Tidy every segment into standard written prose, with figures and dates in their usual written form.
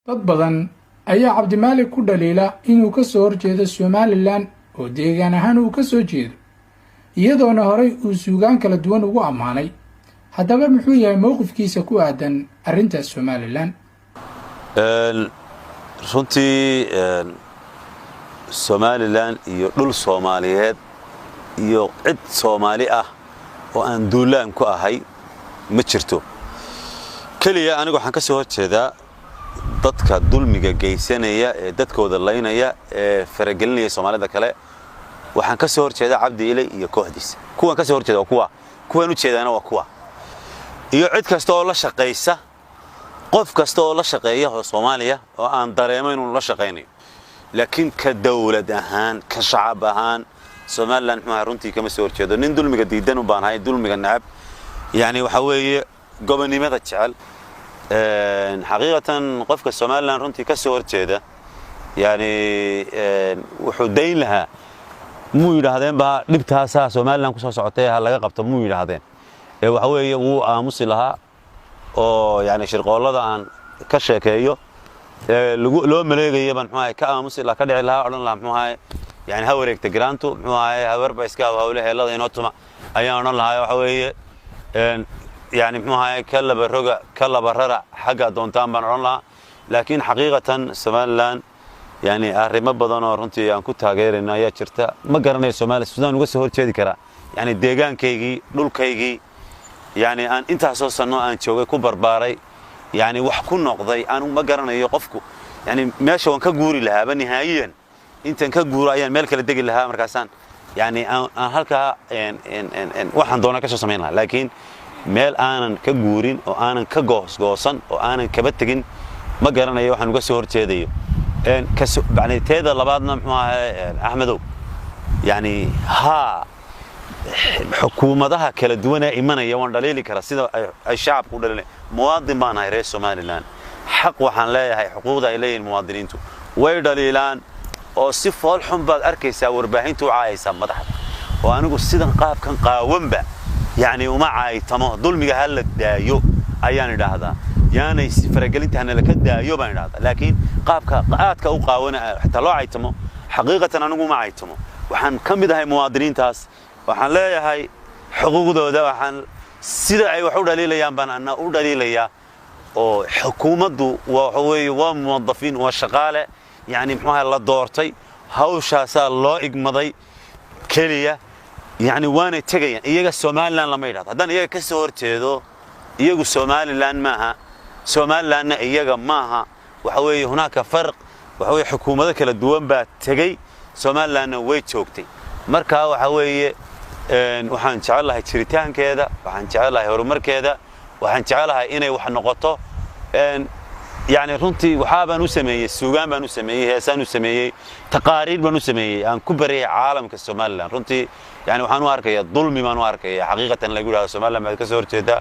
Dad badan ayaa Cabdimaalik ku dhaliila inuu ka soo horjeedo Somaliland oo deegaan ahaan uu ka soo jeedo, iyadoona horay uu suugaan kala duwan ugu ammaanay. Haddaba, muxuu yahay mowqifkiisa ku aadan arrinta Somaliland? Runtii Somaliland iyo dhul Soomaaliyeed iyo cid Soomaali ah oo aan duulaan ku ahay ma jirto. Keliya anigu waxaan ka soo hor jeedaa dadka dulmiga geysanaya ee dadkooda laynaya ee faragelinaya Soomaalida kale. Waxaan ka soo hor jeedaa Cabdi Ilay iyo kooxdiisa. Kuwan ka soo hor jeeda waa kuwa, kuwan u jeedaana waa kuwa, iyo cid kasta oo la shaqaysa, qof kasta oo la shaqeeya oo Soomaaliya oo aan dareemo inuu la shaqaynayo. Laakiin ka dawlad ahaan, ka shacab ahaan, Somaliland muxuu runtii kama soo horjeedo. Nin dulmiga diidan u baan ahay, dulmiga necab, yani waxa weeye gobonimada jecel. Xaqiiqatan qofka Somaliland runtii ka soo horjeeda, yani wuxuu dayn lahaa, muu yidhaahdeen ba dhibtaasaa Somaliland kusoo socotay ha laga qabto, muu yidhaahdeen. Ee waxa weeye wuu aamusi lahaa oo yani shirqoollada aan ka sheekeeyo ee lagu loo maleegayo baan muxuu ahay ka aamusi lahaa, ka dhici lahaa, odhan lahaa muxuu ahay yani ha wareegta garaantu, muxuu ahay habarba iska hawle heellada inoo tuma ayaan odhan lahaa. Waxa weeye yani muxuu ahay ka laba roga, ka laba rara xagga doontaan baan odhan lahaa. Laakiin xaqiiqatan Somaliland yani arrimo badan oo runtii aan ku taageerayno ayaa jirta. Ma garanayo Soomaaliya sidaan uga soo horjeedi karaa, yani deegaankaygii, dhulkaygii, yani aan intaasoo sanno aan joogay, ku barbaaray, yani wax ku noqday. Anigu ma garanayo qofku yani meesha waan ka guuri lahaaba nihaayiyan. Intaan ka guuro ayaan meel kale degi lahaa, markaasaan yani aan halkaa waxaan doonaa ka soo samayn lahaa. Laakiin meel aanan ka guurin oo aanan ka goosgoosan oo aanan kaba tegin ma garanayo waxaan uga soo horjeedayo. Yani teeda labaadna muxuu ahay, Axmedow, yani haa, xukuumadaha kala duwan ee imanaya waan dhaliili karaa sida ay shacabku u dhaliilayan. Muwaadin baan ahay reer Somaliland, xaq waxaan leeyahay xuquuqda ay leeyihiin muwaadiniintu. Way dhaliilaan oo si fool xun baad arkaysaa warbaahintu u caayaysaa madaxda, oo anigu sidan qaabkan qaawanba yani uma caaytamo. Dulmiga ha la daayo ayaan idhaahdaa, yaanay faragelinta hanala ka daayo baan idhahdaa. Laakiin qaabka aadka u qaawana xitaa loo caytamo, xaqiiqatan anigu uma caytamo. Waxaan ka mid ahay muwaadiniintaas, waxaan leeyahay xuquuqdooda. Waxaan sida ay wax u dhaliilayaan baan ana u dhaliilayaa. Oo xukuumaddu waxa weeye waa muwadafiin, waa shaqaale, yani muxuu ahay la doortay, hawshaasaa loo igmaday keliya, yani waanay tegayaan. Iyaga Somaliland lama yidhahdo. Haddaan iyaga ka soo horjeedo, iyagu Somaliland maaha, Somalilandna iyaga maaha. Waxa weeye hunaaka farq. Waxa weeye xukuumado kala duwan baa tegey, Somalilandna way joogtay. Marka waxa weeye waxaan jecelahay jiritaankeeda, waxaan jecelahay horumarkeeda, waxaan jecelahay inay wax noqoto. Yani runtii waxaabaan u sameeyey suugaan baan u sameeyey, heesaan u sameeyey, taqaariir baan u sameeyey aan ku baryay caalamka Somaliland. Runtii yani waxaan u arkayaa dulmi baan u arkaya xaqiiqatan lagu yidhahdo Somaliland baad ka soo horjeedaa.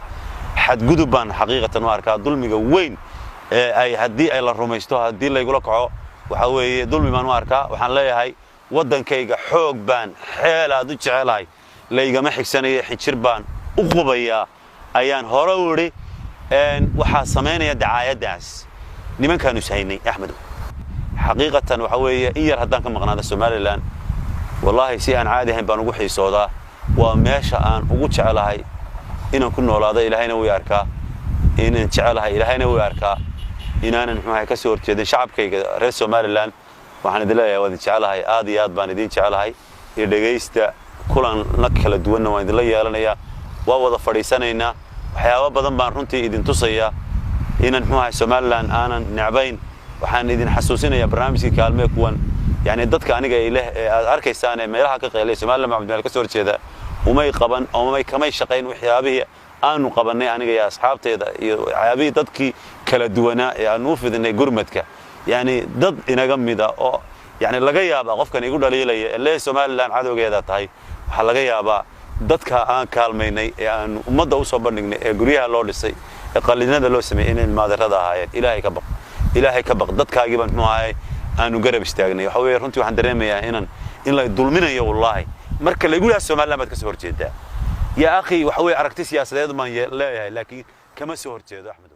Xadgudub baan xaqiiqatan u arkaa. Dulmiga weyn ee ay haddii ay la rumaysto, haddii laygula kaco, waxa weeye dulmi baan u arkaa. Waxaan leeyahay waddankayga xoog baan xeelaad u jecelahay, laygama xigsanayo, xinjir baan u qubayaa ayaan hore u idhi. Waxaa samaynaya dacaayaddaas nimankaanu ishaynay, Axmedow. Xaqiiqatan waxa weeye in yar haddaan ka maqnaada Somaliland, wallaahi si aan caadi ahayn baan ugu xiisoodaa. Waa meesha aan ugu jecelahay inaan ku noolaado. Ilaahayna way arkaa inaan jecelahay, Ilaahayna way arkaa inaanan muxuu ahay ka soo horjeedin shacabkayga reer Somaliland. Waxaan idin leeyahay waan idin jecelahay, aad iyo aad baan idin jecelahay. Iyo dhegaysta kulanna kala duwanna waan idinla yeelanayaa, waa wada fadhiisanaynaa. Waxyaabo badan baan runtii idin tusayaa inaan muxuu ahay Somaliland aanan necbayn. Waxaan idin xasuusinayaa barnaamijkii kaalmee kuwan, yani dadka aniga ay leh ee aad arkaysaan ee meelaha ka qeylay Somaliland baa Cabdimaalik ka soo horjeeda, umay qaban, umay kamay shaqayn waxyaabihii aanu qabannay aniga iyo asxaabteeda iyo waxyaabihii dadkii kala duwanaa ee aanu u fidinay gurmadka. Yani dad inaga mida oo yani laga yaabaa qofkan igu dhaliilaya ee lee Somaliland cadowgeeda tahay, waxaa laga yaabaa dadka aan kaalmaynay ee aanu ummadda u soo bandhignay ee guryaha loo dhisay ee qallinada loo sameeyey inay maadarada ahaayeen. Ilaahay ka baq, Ilaahay ka baq. Dadkaagii baan muxuu ahay aanu garab istaagnay. Waxa weeye runtii waxaan dareemayaa inaan in la dulminayo wallaahi marka laygu yidhaha Somaliland baad ka soo horjeedaa. Yaa akhi, waxa weeye aragti siyaasadeed baan leeyahay, laakiin kama soo horjeedo, Axmed.